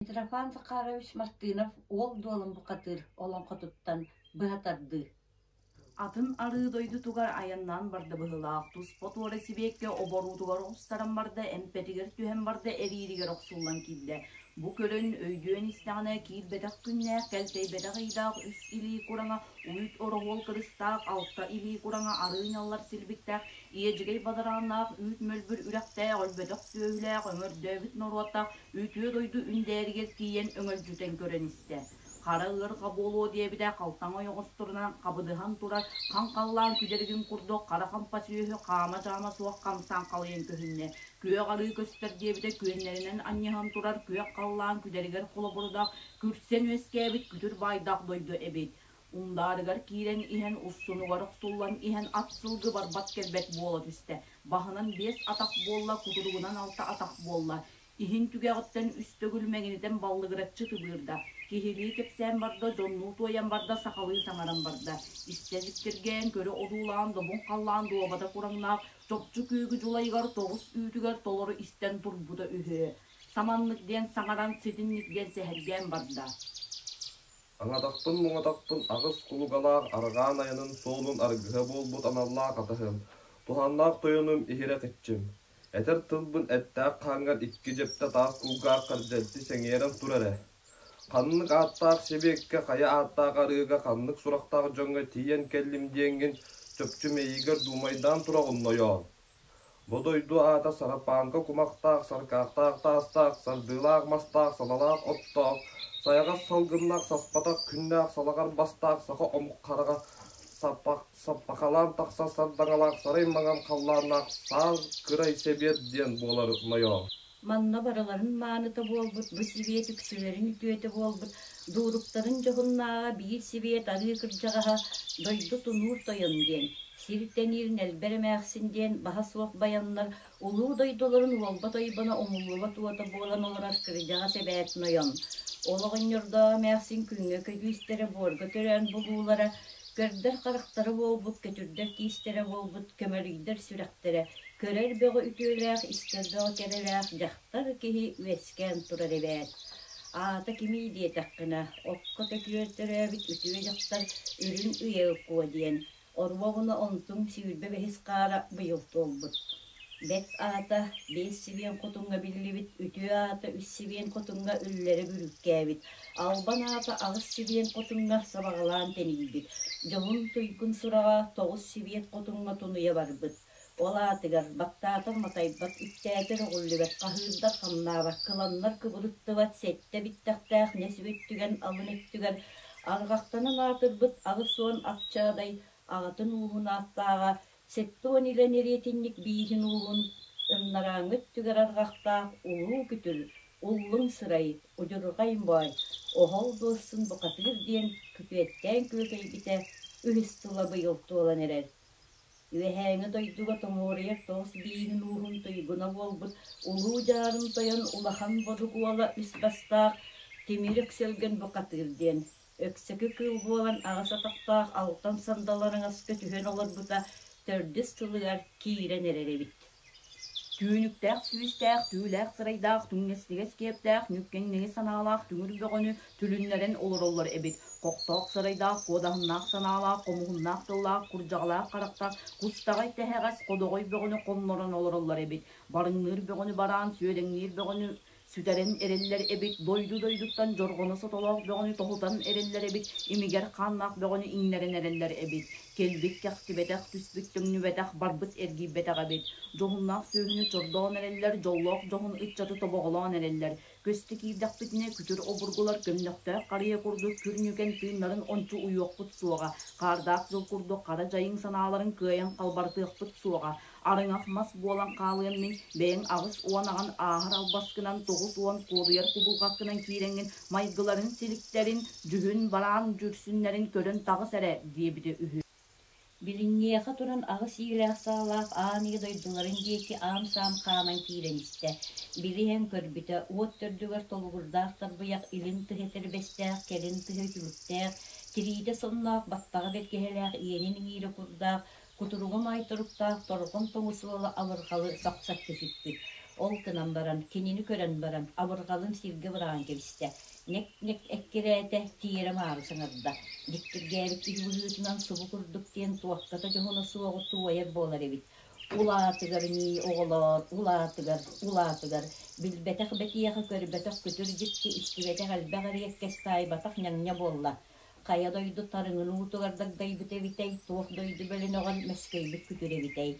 Митрофан Захарович Мартынов Уол дуолун бухатыыр олоҥхотуттан быһа тардыы Атын арыы дойдутугар айаннаан барда быһыылаах, туспа туора сибиэккэ оборуутугар оҕустаран барда, эмпэтигэр түһэн барда, эрииригэр охсуллан киирдэ. Бу көрөн, өйдүөн истэҕинэ, киирбэтэх күннээх, кэлтэйбэтэх ыйдаах үс илии кураҥа, уйут ороһуол кырыстаах, алта илии кураҥа арыы ньаллар силбиктээх, иэдьэгэй бадарааннаах, үүт мөлбүр үрэхтээх, өлбөтөх сүөһүлээх, өҥөрдөөбүт норуоттаах үтүө дойду үндээригэр тиийэн өҥөлдьүтэн көрөн истэ. Хара ыарҕа буолуо диэбитэ халтаҥ ойоҕосторунан хабыдыһан турар хаҥ халлаан күдэригин курдук хара хампа сүөһү хаама-дьаама суох хамсаан халыйан көһүннэ. Күөх арыы көстөр диэбитэ күөннэринэн анньыһан турар күөх халлаан күдэригэр холобурдаах күрсэн үөскээбит күтүр баайдаах дойду эбит. Ундаарыгар киирэн иһэн урсунугар охсуллан иһэн ат сылгы барбат-кэлбэт буола түстэ. Баһынан биэс атах буолла, кутуругунан алта атах буолла. Иһин түгэҕиттэн үс төгүл мэҥинитэн баллыгыраччы тыбыырда, киһилии кэпсээн барда, дьоннуу туойан барда, сахалыы саҥаран барда. Истэ дьиктиргээн, көрө одуулаан, добун халлаан дуобата кураҥнаах, чопчу күөгү дьулайыгар тоҕус үүтүгэр толору истэн турбута үһү. Саманнык диэн саҥаран, ситинник диэн сэһэргээн барда. Аҥатахпын муҥатахпын аҕыс кулугалаах арҕаан айанын суолун аргыһа буолбут аналлаах атаһым, туһааннаах тойонум иһирэх иччим. Этэр тылбын эттээх хааҥҥар икки дьэптэ таас кулгааххар дьэлти сэҥээрэн тур эрэ. Ханнык ааттаах сэбиэккэ, хайа ааттаах арыыга, ханнык сурахтаах дьоҥҥо тиийэн кэллим диэҥҥин чопчу мэйиигэр дуумайдаан тураҕын нойоон. Бу дойду аата сарапааҥка кумахтаах, саркаахтаах таастаах, сардыылаах мастаах, салалаах оттоох, сайаҕас салгыннаах, саспатах күннээх, салаҕар бастаах саха омук хараҕа саппахалаан тахсар сардаҥалаах сарай маҥан халлааннаах саар кырай сэбиэт диэн буолар нойоо. Манна барыларын мааныта буолбут, бу сибиэт үксүлэрин үтүөтэ буолбут, дууруктарын дьоһуннааҕа биир сибиэт арыы кырдьаҕаһа дойду тунуур тойон диэн, сир тэниир нэлбэр эмээхсин диэн баһа суох байаннар улуу дойдуларын уолбат ойбоно умуллубат уота буолан олорор кырдьаҕас эбээт нойон. Ол оҕонньордоох эмээхсин күҥҥэ көдьүүстэрэ буорга төрөөн булуулара, көрдөр харахтара буолбут, көтүрдэр тиистэрэ буолбут, көмөлүйдэр сүрэхтэрэ, Көрөр бөҕө үтүөлээх, истэр бөҕө кэрэлээх дьахтар киһи үөскээн турар эбээт. Аата кимий диэтэххинэ, окко төкүөр төрөөбүт үтүө дьахтар Үрүҥ Үйэ Куо диэн, оруобуна онтуҥ 25 хаара быйыл туолбут. Бэт аата биэс сибиэн хотуҥҥа биллибит, үтүө аата үс сибиэн хотуҥҥа үллэрэ бүрүүккээбит, албан аата аҕыс сибиэн хотуҥҥа сабаҕалаан тэнийбит, дьоһун туйгун сураҕа тоҕус сибиэт хотуҥҥа тунуйа барбыт. Ол аатыгар баттаатар матайбат, үктээтэр өҕүллүбэт, хаһыырдар хамнаабат, кыланнар кыбылыттыбат сэттэ биттэхтээх нэс өттүгэн алын өттүгэр арҕахтанан аатырбыт 80 апчаадай аҕатын ууһун ааттааҕа 70 илэн эриэтинньик бииһин ууһун ыннарааҥҥы өттүгэр арҕахтаах улуу күтүр, уллуҥ сырай, удьурҕай моой, оһол дуоссын бухатыыр диэн күтүөттээн күөкэйбитэ үһүс сыла быйыл туолан эрэр. Үөһээҥи дойдуга тоҥуоруйар тоҕус бииһин ууһун туйгуна буолбут Улуу Дьаарын тойон улахан бодук уола үс бастаах Тимир Өксөлгөн бухатыыр диэн Өксөкү кыыл буолан аҕыс атахтаах алтан сандал араҥаска түһэн олорбута төрдүс сылыгар киирэн эрэр эбит. Түүнүктээх сүүстээх, түүлээх сырайдаах, түҥнэстигэс киэптээх, нүккэҥнэҥи санаалаах түҥүр бөҕөнү түлүннэрэн олороллор эбит. Хохтоох сырайдаах, куодаһыннаах санаалаах, хомуһуннаах тыллаах, курдьаҕалаах харахтаах, кустаҕай тэһэҕэс, ходоҕой бөҕөнү хоннорон олороллор эбит. Барыҥныыр бөҕөнү бараан, сүөдэҥниир бөҕөнү сүтэрэн эрэллэр эбит, дойду-дойдуттан дьорҕоно сотолоох бөҕөнү тоһутан эрэллэр эбит, имигэр хааннаах бөҕөнү иҥнэрэн эрэллэр эбит. Кэлбит кэхтибэтэх, түспүт төҥнүбэтэх, барбыт эргийбэтэх эбит. Дьоһуннаах сүөһүнү чордоон эрэллэр, дьоллоох дьоһун ыччаты тобоҕолоон эрэллэр. Көстө киирдэхпитинэ, күтүр обургулар көмнөхтөөх харыйа курдук күр-ньүкэн тыыннарын ончу уйуохпут суоҕа, хаардаах дьыл курдук хара дьайыҥ санааларын кыайан халбарытыахпыт суоҕа. Арыҥах мас буолан хаалыам мин, бэйэҥ 80 аҕан ааһар албаскынан, 90 куодуйар кубулҕаккынан киирэҥҥин майгыларын-силиктэрин, дьүһүн-бараан дьүрсүннэрин көрөн таҕыс эрэ, диэбитэ үһү. Билиҥҥиэхэ туран аҕыс иилээх-саалаах аан ийэ дойдуларын диэки аам-саам хааман киирэн истэ. Билиһэн көрбүтэ, уот төрдүгэр толугурдаах тарбыйах илин тыһы этэрбэстээх, кэлин тыһы үтүлүктээх, тириитэ сонноох, баттаҕа бэргэһэлээх, иэнин иҥиирэ курдаах, кутуруга маай туруктаах торҕон тоҥус уола алырҕалы сахсаччы сүппүт. Ол гынан баран, кинини көрөн баран, абырҕалын сиргэ быраҕан кэбистэ. Нэк-нэк эккирээтэ, тиэрэ-маары саҥарда. Дьиктиргээбит киһи быһыытынан субу курдук диэн туохха да дьоһуна суоҕу туойар буолар эбит. Улаатыгар ньии, оҕолоор, улаатыгар, улаатыгар, билбэтэх бэтиэхэ, көрбөтөх күтүр дьикти, истибэтэх элбэх эриэккэс таайбатах ньаҥньа буолла. Хайа дойду тарыҥын уутугар дагдайбыт эбитэй, туох дойду бөлөнөҕөр мэскэйбит күтүр эбитэй?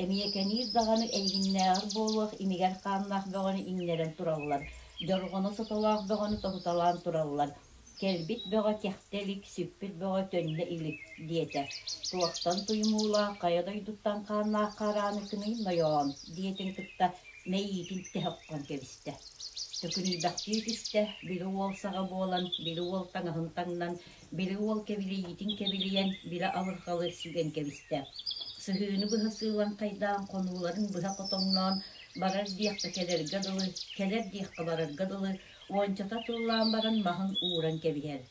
Эмиэкэниир даҕаны эйигиннээҕэр буолуох имигэр хааннаах бөҕөнү иҥнэрэн тураллар, дьорҕоно сотолоох бөҕөнү тоһуталаан тураллар. Кэлбит бөҕө кэхтэ илик, сүппүт бөҕө төннө илик, диэтэ. Туохтан туймуулаах, хайа дойдуттан хааннаах хаарааныгыный нойоон, диэтин кытта мэйиитин тэһэ оххон кэбистэ. Төкүнүйбэхтии түстэ, били уол саҕа буолан, били уол таҥаһын таҥнан, били уол кэбилийиитин кэбилийэн, били абырҕалы сүгэн кэбистэ. Сыһыыны быһа сыылан хайдаан, хонууларын быһа хотоҥноон, барар диэххэ кэлэргэ дылы, кэлэр диэххэ барарга дылы, уончата тыллаан баран маһын ууран кэбиһэр.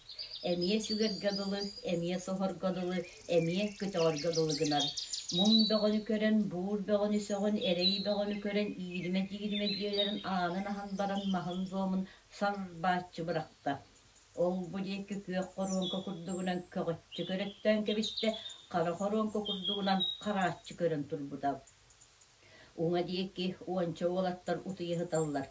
Эмиэ сүгэргэ дылы, эмиэ соһорго дылы, эмиэ көтөҕөргө дылы гынар. Муҥ бөҕөнү көрөн, буур бөҕөнү сөҕөн, эрэй бөҕөнү көрөн, ииримэ-тииримэ дьиэлэрин аанын аһан баран маһын дуомун сар-бааччы бырахта. Ол-бу диэки күөх хоруоҥка курдугунан көҕөччү көрөттөөн кэбистэ, хара хоруоҥка курдугунан харааччы көрөн турбута. Уҥа диэки уонча уолаттар утуйа сыталлар.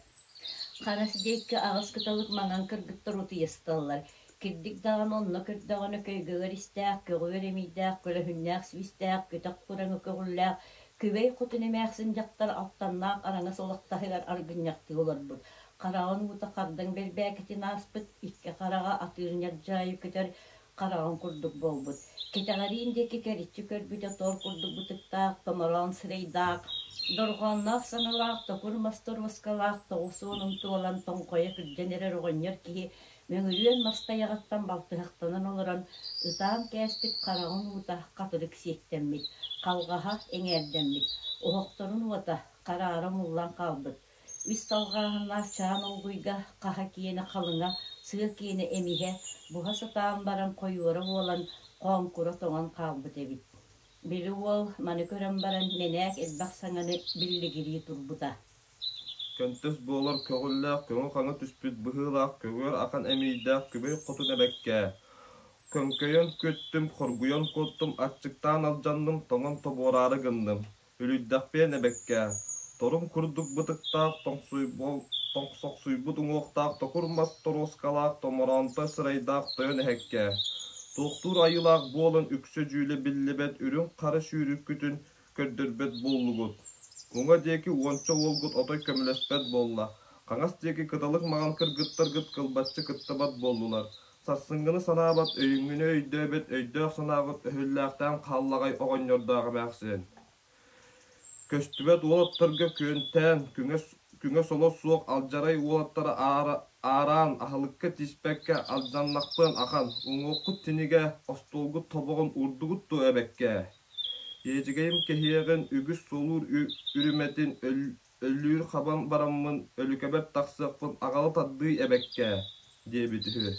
Хаҥас диэки аҕыс кыталык маҥан кыргыттар утуйа сыталлар. Кирдик даҕаны онно көрдөҕүнэ көйгөгөр истээх, көҕүөр эмиийдээх, көлөһүннээх сүүстээх, көтөх кураҥы көҕүллээх, күбэй хотун эмээхсин дьахтар алтаннаах араҥас олохтоһугар аргынньахтыы олорбут. Хараҕын уута хардаҥ бэрбээкитин ааспыт, икки хараҕа атыыр ньардьаайы көтөр хараҕын курдук буолбут. Кэтэҕэриин диэки кэриччи көрбүтэ тор курдук бытыктаах, томороон сырэйдаах, дорҕоонноох саҥалаах, токур мас торуоскалаах, 90-ун туолан тоҥхойо кырдьан эрэр оҕонньор киһи мөҥүрүөн мас тайаҕыттан балтыһахтанан олорон, ытаан кээспит хараҕын уута хатырык сиэктэммит, халҕаһа эҥээрдэммит, оһохторун уота хараара умуллан хаалбыт. Үс салҕааһыннаах чаан олгуйга хаһа киэнэ халыҥа, сыа киэнэ эмиһэ, буһа сатаан баран хойуора буолан, хооҥкура тоҥон хаалбыт эбит. Били уол маны көрөн баран мэнээк элбэх саҥаны биллигирии турбута. Көнтөс буолар көҕүллээх көҥү-хаҥы түспүт быһыылаах көҕүөр ахан эмиийдээх күбэй хотун эбэккээ, Көҥкөйөн күттүм, хоргуйан куоттум, аччыктаан алдьанным, тоҥон тобуораары гынным Үлүйдэхпиэн эбэккээ, торум курдук бытыктаах, тоҥсохсуйбут уҥуохтаах токур мас торуоскалаах томороонтой сырайдаах тойон эһэккээ, туохтуур айыылаах буолан үксэ дьүүлэ биллибэт үрүҥ хара сүүрүккүтүн көрдөрбөт буоллугут. Уҥа диэки уонча уолгут отой көмөлөспөт буолла, хаҥас диэки кыталык маҥан кыргыттаргыт кылбаччы кыттыбат буоллулар. Сарсыҥҥыны санаабат, өйүҥҥүнү өйдөөбөт өйдөөх-санааҕыт өһүллээхтээн хааллаҕай оҕонньордоох эмээхсин. Көстүбэт уолаттарга күөнтээн, күҥэ соло суох алдьарай уолаттары аараан, аһылыкка тииспэккэ алдьаннахпыан ахан, уҥуоххут тинигэ, остуолгут тобоҕун уурдугут дуо эбэккээ? Иэдьэгэйим кэһиэҕин үгүс солуур үрүмэтин Өллүүр хабан бараммын өлүкэбэр тахсыахпын аҕала тардыы эбэккээ, диэбит үһү.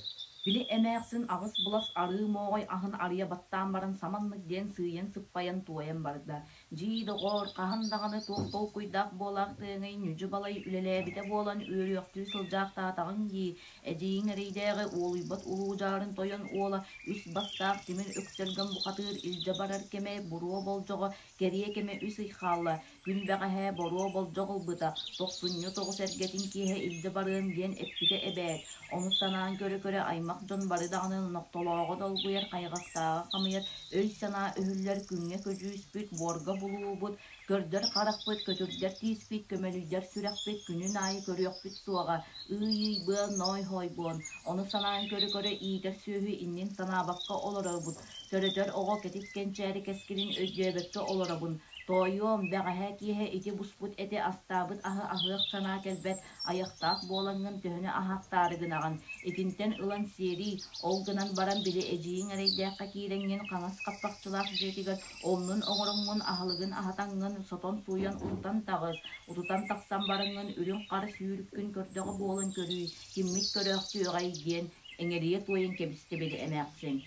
Били эмээхсин аҕыс былас арыы мооҕой аһын арыйа баттаан баран саманнык диэн сыыйан-сыппайан туойан барда. Дьии, доҕоор, хаһан даҕаны туох толкуйдаах буолаахтыаҥый, ньүдьү-балай үлэлээбитэ буолан үөрүөхтүү сылдьаахтаатаҕыҥ дии, эдьиийиҥ эрэйдээҕи уолуйбат улуу дьаарын тойон уола үс бастаах тимир өксөлгөн бухатыыр илдьэ барар кэмэ буруо болдьоҕо кэриэ кэмэ үс ый хаалла, Күн бэҕэһээ боруо болдьох ылбыта, тохсунньу тоҕус эргэтин киэһэ илдьэ барыам диэн эппитэ эбээт. Ону санаан көрө-көрө аймах дьон бары даҕаны нохтолооҕо долгуйар, хайҕахтааҕа хамыйар, өй-санаа өһүллэр, күҥҥэ көдьүүспүт, буорга булуубут, көрдөр харахпыт, көтүрдэр тииспит, көмөлүйдэр сүрэхпит күнүн аайы көрүөхпүт суоҕа, ыый-ыйбыан, ноой-хоойбуон. Ону санаан көрө-көрө иитэр сүөһү иннин санаабакка олоробут, төрөтөр оҕо кэтит кэнчээри кэскилин өйдөөбөккө олоробун. Тоойуом, бэҕэһээ киэһэ ити буспут эти астаабыт аһы аһыах санаа кэлбэт, айахтаах буолаҥҥын төһөнү аһаахтаары гынаҕын, итинтэн ылан сиэрий, ол гынан баран били эдьиийиҥ эрэйдээххэ киирэҥҥин хаҥас хаппахчылаах дьиэтигэр оннун оҥороҥҥун аһылыгын аһатаҥҥын сотон сууйан утутан таҕыс, утутан тахсан бараҥҥын үрүҥ хара сүүрүккүн көрдөҕө буолан көрүүй, киммит көрөөхтүөҕэй диэн эҥэрийэ туойан кэбистэ били эмээхсин.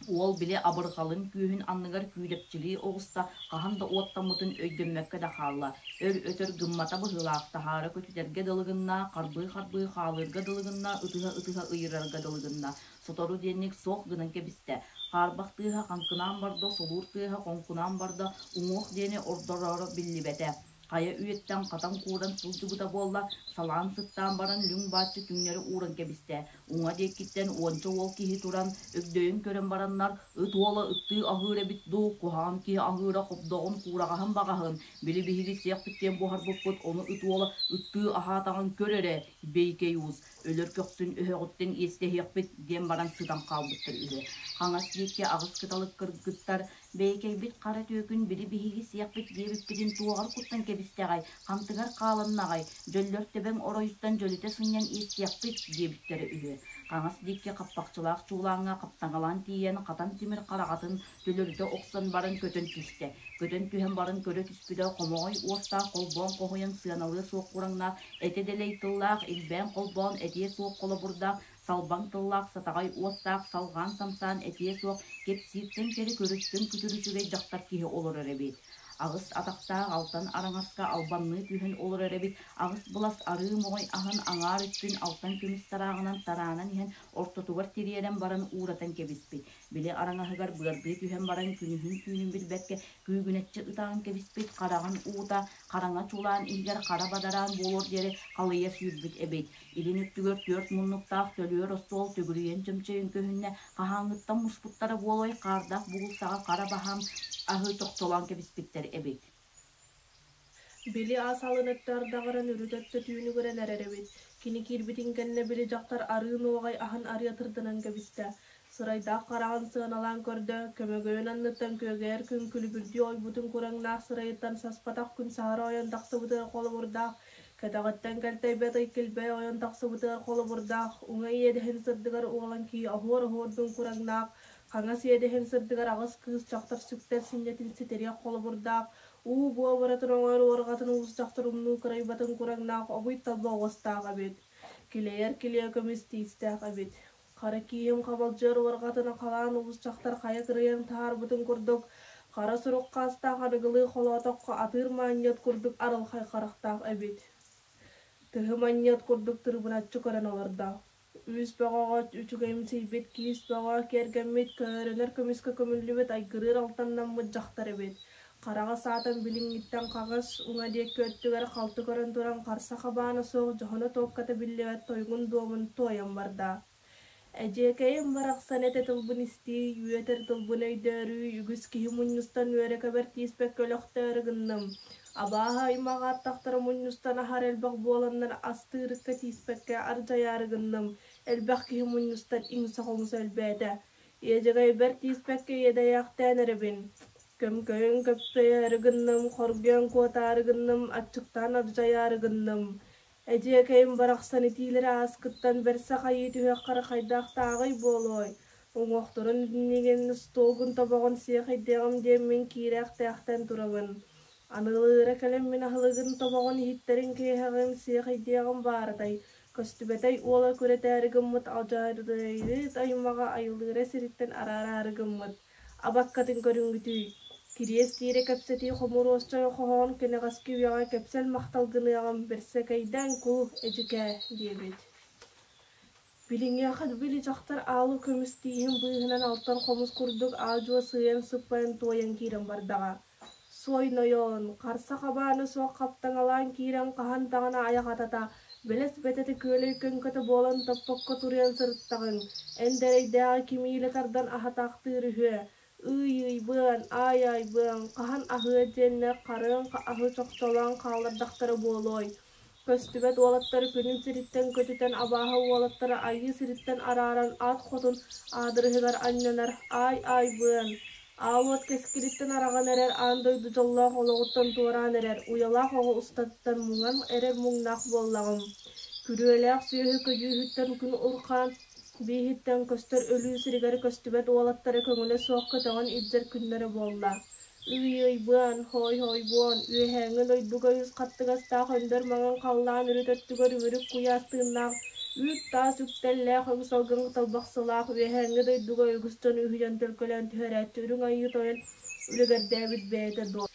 Уол били абырҕалын күүһүн анныгар күүдэпчилии оҕуста, хаһан да уоттаммытын өйдөммөккө да хаалла. Өр-өтөр гыммата быһыылаах, таһаара көтүтэргэ дылы гынна, харбыы-харбыы хаалыырга дылы гынна, ытыһа-ытыһа ыйырарга дылы гынна. Сотору диэнник суох гынан кэбистэ. Хаарбах тыаһа хаҥкынаан барда, солуур тыаһа хоҥкунаан барда, уҥуох диэни ордороро биллибэтэ. Хайа үйэттэн хатан-кууран сылдьыбыта буолла, салаан сыттаан баран лүҥ-бааччы түҥнэри ууран кэбистэ. Уҥа диэкиттэн уонча уол киһи туран, өгдөйөн көрөн бараннар, ыт уола ыттыы аһыыр эбит дуу, куһаҕан киһи аһыыра хобдоҕун куураҕаһын баҕаһын, били биһиги сиэхпит диэн буһарбыппыт, ону ыт уола ыттыы аһаатаҕын көр эрэ, бэйикэй уус, өлөр көхсүн өһөҕүттэн иэстэһиэхпит диэн баран сытан хаалбыттар үһү. Хаҥас диэки аҕыс кыталык кыргыттар Бэйэкэйбит хара түөкүн били биһиги сиэхпит диэбиппитин туоҕар куттан кэбистэҕэй, хантыгар хааланнаҕай, дьөллөр төбөҥ оройуттан дьөлүтэ сынньан иэстиэхпит диэбиттэрэ үһү. Хаҥас диэки хаппахчылаах чуулааҥҥа хаптаҥалаан тиийэн хатан тимир хараҕатын төлөрүтэ охсон баран көтөн түстэ. Көтөн түһэн баран көрө түспүтэ хомоҕой уостаах холбоон хоһуйан сыаналыа суох кураҥнаах, этэ дэлэй тыллаах, илбээн холбоон этиэ суох холобурдаах Салбаҥ тыллаах сатаҕай уоттаах салҕаан самсаан этиэ суох кэпсииртэн кэрэ көрүстэн күтүр үчүгэй дьахтар киһи олорор эбит. Аҕыс атахтаах алтан араҥаска албанныы түһэн олорор эбит. Аҕыс былас арыы моҕой аһын аҥаар өттүн алтан көмүс тарааҕынан тараанан иһэн ортотугар тириэрэн баран ууратан кэбиспит. Били араҥаһыгар быардыы түһэн баран күнүһүн түүнүн билбэккэ күүгүнэччи ытаан кэбиспит хараҕын уута хараҥа чулаан иһигэр хара бадараан буолуор диэри халыйа сүүрбүт эбит. Илин өттүгэр түөрт муннуктаах төлүөр остуол төгүрүйэн чөмчөйөн көһүннэ, хаһааҥҥыттан муспуттара буолуой, хаардаах бугул саҕа хара баһаам аһы чохчолоон кэбиспиттэр эбит. Били ас алын өттө ардаҕыран үрүт өттө түүнүгүрэн эрэр эбит. Кини киирбитин кэннэ били дьахтар арыы нуоҕай аһын арыйа тырдынан кэбистэ. Сырайдаах хараҕын сыаналаан көрдө, көмөгөйүн анныттан күөгэйэр күн күлүбүрдүү ойбутун кураҥнаах сырайыттан саспатах күн саһара ойон тахсыбытыгар холобурдаах, кэтэҕиттэн кэлтэйбэт ый килбэй ойон тахсыбытыгар холобурдаах, уҥа иэдэһин сырдыгар уолан кии оһуор-оһуордун кураҥнаах, хаҥас иэдэһин сырдыгар аҕыс кыыс дьахтар сүктэр синньэтин ситэриэх холобурдаах, уу буобуратын оҥорор уорҕатын уус дьахтар умнуу кырайбатын кураҥнаах обуй талба оҕустаах эбит, килэйэр килиэ көмүс тиистээх эбит. Хара кииһим хабалдьыар уорҕатын халаан уус дьахтар хайа кырыйан таһаарбытын курдук, хара сурук хаастаах аныгылыы холоотоххо атыыр маанньыат курдук арылхай харахтаах эбит. Тыһы манньыат курдук тырыбыначчы көрөн олордо. Үүс бөҕөҕө үчүгэйимсийбит киис бөҕө киэргэммит, көөрөнөр көмүскэ көмүллүбүт айгырыыр алтаннаммыт дьахтар эбит. Хараҕа саатан билиҥҥиттэн хаҕыс, уҥа диэки өттүгэр халты көрөн туран харса хабаана суох дьоһуна туокката биллибэт тойгун дуомун туойан барда. Эдьиэкэйим барахсан этэ тылбын истии, үөтэр тылбын өйдөөрүү, үгүс киһи мунньустан үөрэкэбэр тииспэккэ өлөхтөөрү гынным. Абааһы аймах ааттахтара мунньустан аһар элбэх буоланнар астыырыкка тииспэккэ ардьайаары гынным, элбэх киһи мунньустан иҥсэ-хоҥсо элбээтэ. Иэдьэгэйбэр тииспэккэ иэдэйээхтээн эрэбин. Көмкөйөн көппөйөөрү гынным, хоргуйан куотаары гынным, аччыктаан ардьайаары гынным. Эдьиэкэйим барахсан итиилэри ааскыттан бэрсэ хайыы түһүөххэ хайдахтааҕый буолуой, уҥуохтарын иннигин, остуолгун тобоҕун сиэхэйдиэҕим диэммин киирээхтээхтэн турабын. Аныгылыыра кэлэн мин аһылыгын тобоҕун иһиттэрин киэһэҕин сиэхэйдиэҕим бааратай, көстүбэтэй уола күрэтээри гыммыт алдьарыйыт аймаҕа айылыыра сириттэн араараары гыммыт. Абаккатын көрүҥҥүтүй, кириэс тиэрэ кэпсэтии хомуруосчай хоһоон кэнэҕэски үйэҕэ кэпсэл махтал гыныаҕым, бэрсэкэйдээн кул, эдьикээ диэбит. Билиҥҥиэхэ били дьахтар аалы көмүс тииһин быыһынан алтан хомус курдук аа-дьуо сыыйан сыппайан туойан киирэн бардаҕа. Суой нойоон, харса хабаана суох хаптаҥалаан киирэн хаһан даҕаны айах атата, бэлэс бэтэтэ күөлэй көҥкөтө буолан топпокко туруйан сырыттаҕыҥ, эн дэрэйдээҕи кимиилэ тардан аһатаахтыыр үһүө, ыый-ыйбыан, аай-аайбыан, хаһан аһыа диэннэр харыаҥ аһы чохчолоон хааллардахтара буолуой. Көстүбэт уолаттары күнүн сириттэн көтүтэн абааһы уолаттары айыы сириттэн арааран аат хотун аадырыһыгар анньанар аай-аайбыан, аал уот кэскилиттэн араҕан эрэр аан дойду дьоллоох олоҕуттан туораан эрэр уйалаах оҕо устатыттан муҥан эрэр муҥнаах буоллаҕым. Күрүөлээх сүөһү көдьүүһүттэн күн урхаан бииһиттэн көстөр өлүү сиригэр көстүбэт уолаттары көҥүлэ суох көтөҕөн илдьэр күннэрэ буолла. Ыый-ыйбыан, хоой-хоойбуон, үөһээҥҥи дойдуга үс хаттыгастаах өндөр маҥан халлаан үрүт өттүгэр үмүрүк куйаас тыыннаах Үүт-таас үктэллээх, өҥ салгын талбахсылаах, үөһээҥҥи дойдуга үгүс дьон үһүйэн төлкөлөөн түһэрээччи үрүҥ айыы тойон үлүгэрдээбит бэйэтэ дуо?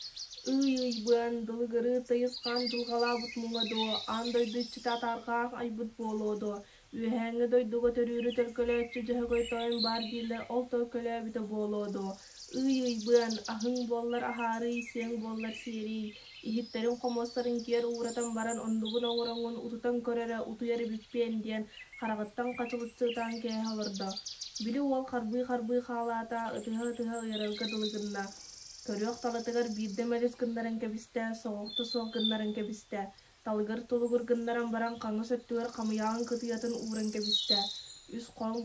Ый-ыйбыан, дылыгырыы тыйыс хаан дьылҕалаабыт муҥа дуо, аан дойду иччитэ атаарҕаах айбыт буолуо дуо? Үөһээҥҥи дойдуга төрүүрү төлкөлөөччү Дьөһөгөй тойон баар дииллэр, ол төлкөлөөбүтэ буолуо дуо? Ый-ыйбыан, аһыҥ буоллар аһаарыый, сиэҥ буоллар сиэриий, иһиттэрин хомуостарын киэр ууратан баран оннубун оҥороҥҥун утутан көр эрэ, утуйар эбиппиэн диэн хараҕыттан хачылыччы ытаан кээһэ олордо. Били уол харбыы-харбыы хаалаата, ытыһа-ытыһа ыйарарга дылы гынна. Көрүөх талатыгар биирдэ мэлис гыннаран кэбистэ, соҕохто суох гыннаран кэбистэ. Талыгыр тулугур гыннаран баран хаҥас өттүгэр хамыйаҕын кытыйатын ууран кэбистэ, үс хоҥ,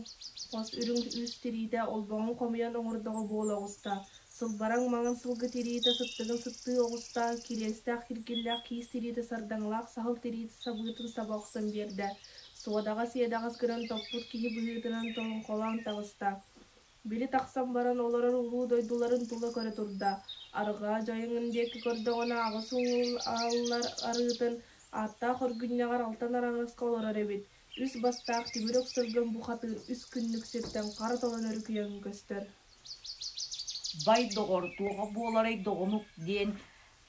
хос үрүҥ үүс тириитэ олбоҕун хомуйан оҥордоҕо буола оҕуста, сылбараҥ маҥан сылгы тириитэ сыттыгын сыттыы оҕуста, кириэстээх киргиллээх киис тириитэ сардаҥалаах саһыл тириитэ сабыытын саба охсон биэрдэ, суодаҕа сиэдэҕэс гынан топпут киһи быһыытынан толоҥхолоон таҕыста. Били тахсан баран олорор улуу дойдуларын тула көрө турда, арҕаа дьайыҥын диэки көрдөҕүнэ аҕыс уҥуоллар арыытын, ааттаах өргүнньэҕэр алтан араҥаска олорор эбит, үс бастаах тимир өксөлгөн бухатыыр үс күннүк сиртэн хара толон өрүкүйэн көстөр. Бай доҕор, туоҕа буоларай доҕонук диэн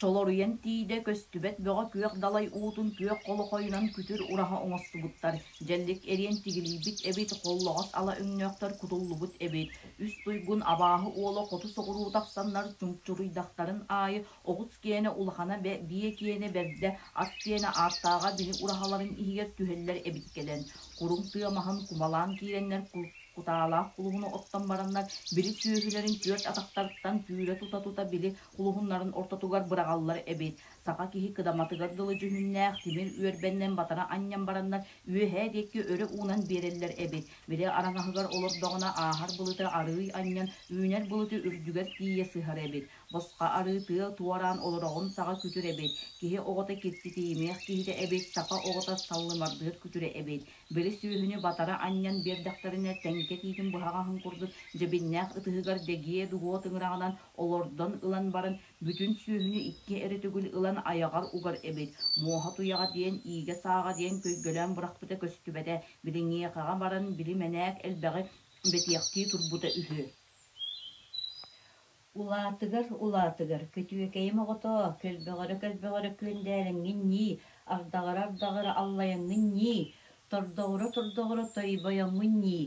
Чолоруйан тиийдэ, көстүбэт бөҕө күөх далай уутун күөх холохойунан күтүр ураһа оҥостубуттар, дьэллик эриэн тигилийбит эбит, холлоҕос ала өҥнөөхтөр кутуллубут эбит. Үс туйгун абааһы уола хоту соҕуруу тахсаннар чуҥчуруйдахтарын аайы оҕус киэнэ улахана биэ киэнэ бэрдэ, ат киэнэ ааттааҕа били ураһаларын иһигэр түһэллэр эбит кэлэн. Куруҥ тыа маһын кумалаан киирэннэр кутаалаах кулуһуну оттон бараннар били сүөһүлэрин түөрт атахтарыттан түүрэ тута-тута били кулуһуннарын ортотугар быраҕаллар эбит. Саха киһи кыдаматыгар дылы дьүһүннээх тимир үөрбэннэн батара анньан бараннар үөһээ диэки өрө уунан биэрэллэр эбит. Били араҥаһыгар олордоҕуна ааһар былыты арыый анньан, үүнэр былыты үрдүгэр тиийэ сыһар эбит. Босхо арыы тыа туораан олороҕун саҕа күтүр эбит. Киһи оҕото киртитийимиэх киһитэ эбит, саха оҕото саллымардыыр күтүрэ эбит. Били сүөһүнү батара анньан биэрдэхтэринэ тэҥкэ тиитин быһаҕаһын курдук дьэбиннээх ытыһыгар дэгиэ дугуо тыҥыраҕынан олордон ылан баран, бүтүн сүөһүнү икки эрэ төгүл ылан айаҕар угар эбит, муоһа туйаҕа диэн, иигэ-сааҕа диэн көйгөлөөн бырахпыта көстүбэтэ, билиҥиэхэҕэ баран били мэнээк элбэҕи бэтиэхтии турбута үһү. Улаатыгар, улаатыгар, күтүөкэйим оҕотоо, көлбөҕөрө-көлбөҕөрө күөндээрэҥҥин ньии, ардаҕыра-ардаҕыра аллайаҥҥын ньии, тордоҕура-тордоҕура тойбойоҥҥун ньии,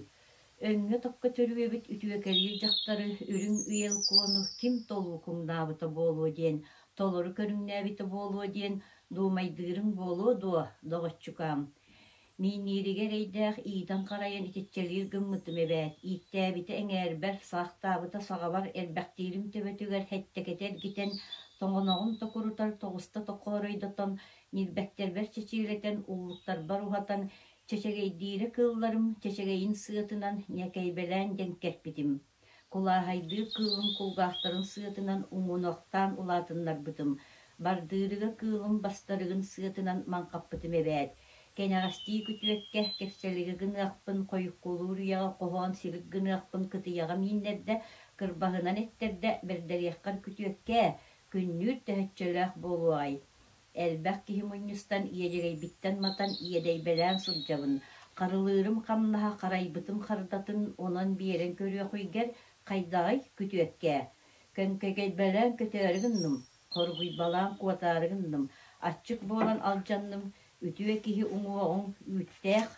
Өҥҥө-токко төрүөбүт үтүөкэлиир дьахтары үрүҥ үйэл куону ким толуу куҥнаабыта буолуо диэн, толору көрүҥнээбитэ буолуо диэн дуумайдыырыҥ буолуо дуо, доҕоччукаам? Мииннииригэр эрэйдээх иитэн-харайан итиччэлиир гыммытым эбээт, ииктээбитэ эҥээрбэр, саахтаабыта саҕабар элбэхтиирим төбөтүгэр һэттэкэтэ эргитэн, тоҥоноҕун токурутар тоҕуста токооройдотон, ньилбэктэрбэр чэчиэлэтэн, уллуктарбар уһатан, Чэчэгэйдиирэ кыылларым чэчэгэйин сыатынан ньэкэйбэлээн дьэҥкэрпитим, кулааһайдыыр кыылым кулгаахтарын сыатынан уҥунуохтаан улаатыннарбытым, бардыырыга кыылым бастарыгын сыатынан маҥхаппытым эбээт. Кэнэҕэстии күтүөккэ кэпсэлиги гыныахпын, хойуккулуур үйэҕэ хоһоон силик гыныахпын кытыйаҕа мииннэрдэ, кырбаһынан эттэрдэ, бэрдэриэххэр күтүөккээ, күннүүр төһөччөлөөх буолуоҕай Элбэх киһи мунньустан иэдьэгэйбиттэн матан иэдэйбэлээн сылдьабын, харылыырым хамнаһа харайбытым хардатын онон биэрэн көрүөхүйгэр хайдаҕый, күтүөккээ? Көҥкөкөйбөлөөн көтөөрү гынным, хоргуйбалаан куотаары гынным, аччык буолан алдьанным, үтүө киһи уҥуоҕуҥ үүттээх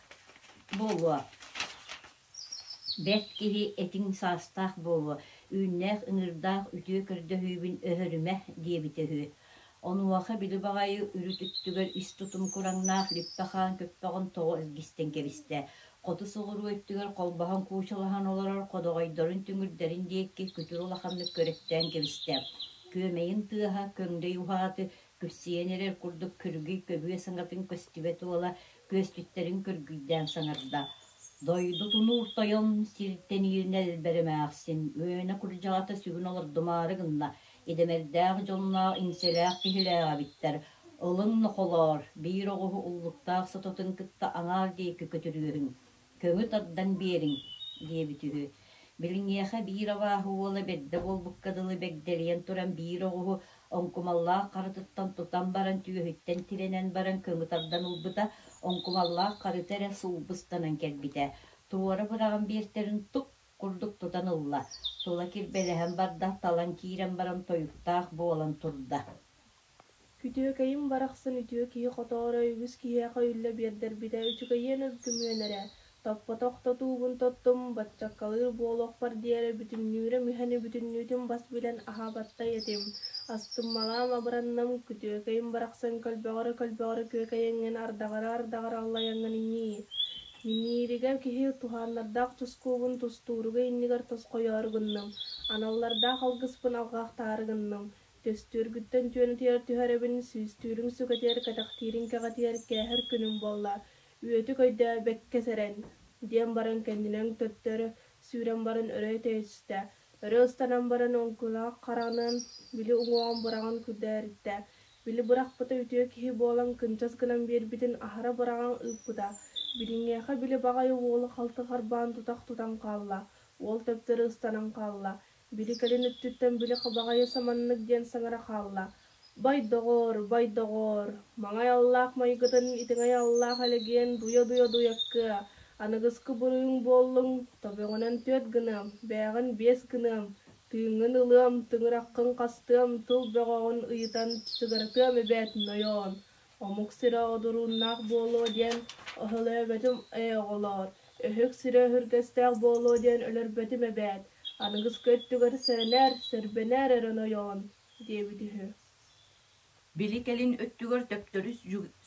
буолуо Бэрт киһи этиҥ саастаах буолуо, үүннээх ыҥыырдаах үтүө көрдөһүүбүн өһөрүмэ диэбитэ үһү. Онуоха били баҕайы үрүт өттүгэр ис тутум кураҥнаах липпэ хаан көппөҕүн тоҕо илгистэн кэбистэ. Хоту соҕуруу өттүгэр холбоһон куучалаһан олорор ходоҕойдорун түҥүрдэрин диэки күтүр улаханнык көрөттөөн кэбистэ. Күөмэйин тыаһа көҥдөй уһааты күпсүйэн эрэр курдук күргүй көбүө саҥатын көстүбэт уола күөспүттэрин күргүйдээн саҥарда: «Дойду тунуур тойон сиртэн ииринэлбэр эмээхсин, үөнэ курдьаҕата сүгүн олордумаары гынна, идэмэрдээх дьонноох иҥсэлээх киһилээх эбиттэр, ылыҥ нохолоор, биир оҕуһу уллуктаах сототун кытта аҥаар диэки көтүрүөһүҥ, көҥү тардан биэриҥ» диэбит үһү. Билиҥиэхэ биир абааһы уола бэрдэ буолбукка дылы бэгдэрийэн туран биир оҕуһу оҥкумаллаах харытыттан тутан баран түөһүттэн тирэнэн баран көҥү тардан ылбыта, Оҥкумаллаах харыта эрэ сулбустанан кэлбитэ, туора быраҕан биэртэрин тук курдук тутан ылла, тула кирбэлэһэн барда, талан киирэн баран тойуктаах буолан турда. Күтүөкэйим барахсан үтүө киһи хотооро үгүс киһиэхэ үллэ биэрдэрбитэ үчүгэйиэн өлгүмүөн эрэ, топпотох тотуубун тоттум, баччаккалыыр буолуохпар диэри бүтүннүүрэ мүһэни бүтүннүүтүн бас билэн аһаабаттай этим, астыммалаам абыранным, күтүөкэйим барахсан көлбөҕөрө-көлбөҕөрө күөкэйэҥҥин ардаҕыра-ардаҕыра аллайаҥҥын ньии, Минииригэр киһи туһааннардаах тускуубун тустууруга иннигэр тосхойоору гынным, аналлардаах алгыспын алҕаахтаары гынным, Төстүүргүттэн түөнүтүгэр түһэрэбин, сүүстүүрүҥ сүгэтигэр кэтэхтиириҥ кэҕэтигэр кээһэр күнүм буолла, үөтүк өйдөөбөккө сэрэн, диэн баран кэннинэн төттөрү сүүрэн баран өрө тэйистэ, өрө ыстанан баран оҥкулаах хараҕынан били уҥуоҕун быраҕан күдээриттэ, били бырахпыта үтүө киһи буолан кынчас гынан биэрбитин аһара быраҕан ыыппыта, билиҥҥиэхэ били баҕайы уолу халты харбаан тутах тутан хаалла, уол төптөрү ыстанан хаалла, Били кэлин өттүттэн били хабаҕайы саманнык диэн саҥара хаалла: «Бай доҕоор, бай доҕоор, маҥай аллаах майгытын итиҥэй аллаах элэгиэн дуйа-дуйа дуйаккыа, аныгыскы буруйуҥ буоллуҥ, тобөҕүнэн түөрт гыныам, бээҕин биэс гыныам, тыыҥҥын ылыам, тыҥыраххын хастыам, тыл бөҕөҕүн ыйытан чыгыратыам эбээт, нойоон, Омук сирэ одурууннаах буолуо диэн өһөлөөбөтүм ээ оҕолоор, өһүк сирэ өһүргэстээх буолуо диэн өлөрбөтүм эбээт, аныгыскы өттүгэр сэрэнээр, сэрбэнээр эрэ нойоон, диэбит үһү. Били кэлин өттүгэр төптөрү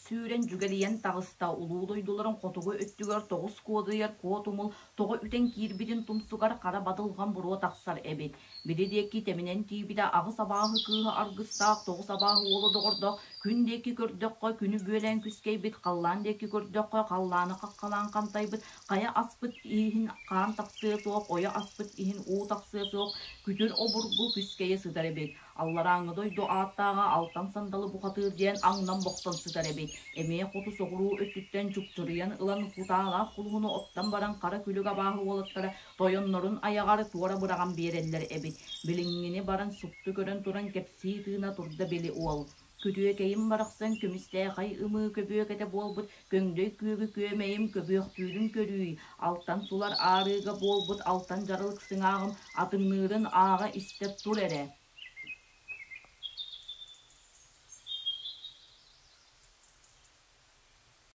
сүүрэн дьүгэлийэн таҕыста, улуу дойдуларын хотугу өттүгэр тоҕус куодуйар куо тумул тоҕо үтэн киирбитин тумсугар хара бадылҕан буруо тахсар эбит. Били диэки тэминэн тиийбитэ аҕыс абааһы кыыһа аргыстаах, тоҕус абааһы уола доҕордоох, күн диэки көрдөххө, күнү бүөлээн күскэйбит, халлаан диэки көрдөххө, халлааны хаххалаан хантайбыт, хайа аспыт иһин хаан тахсыа суох, ойо аспыт иһин уу тахсыа суох, күтүр обургу күскэйэ сытар эбит. Алларааҥҥы дойду ааттааҕа Алтан Сандалы бухатыыр диэн аҥнан-бохтон сытар эбит. Эмиэ хоту-соҕуруу өттүттэн чупчуруйан ылан кутаалаах кулуһуну оттон баран хара күлүк абааһы уолаттара тойоннорун айаҕар туора быраҕан биэрэллэр эбит. Билиҥҥини баран супту көрөн туран кэпсии тыына турда били уол. Күтүөкэйим барахсан көмүстээхэй ымыы көбүөкэтэ буолбут көҥдөй күөгү күөмэйим көбүөхтүүрүн көрүүй, алтан сулар аарыыга буолбут алтан дьаралык сыҥааҕым атыҥныырын ааҕа истэ тур эрэ.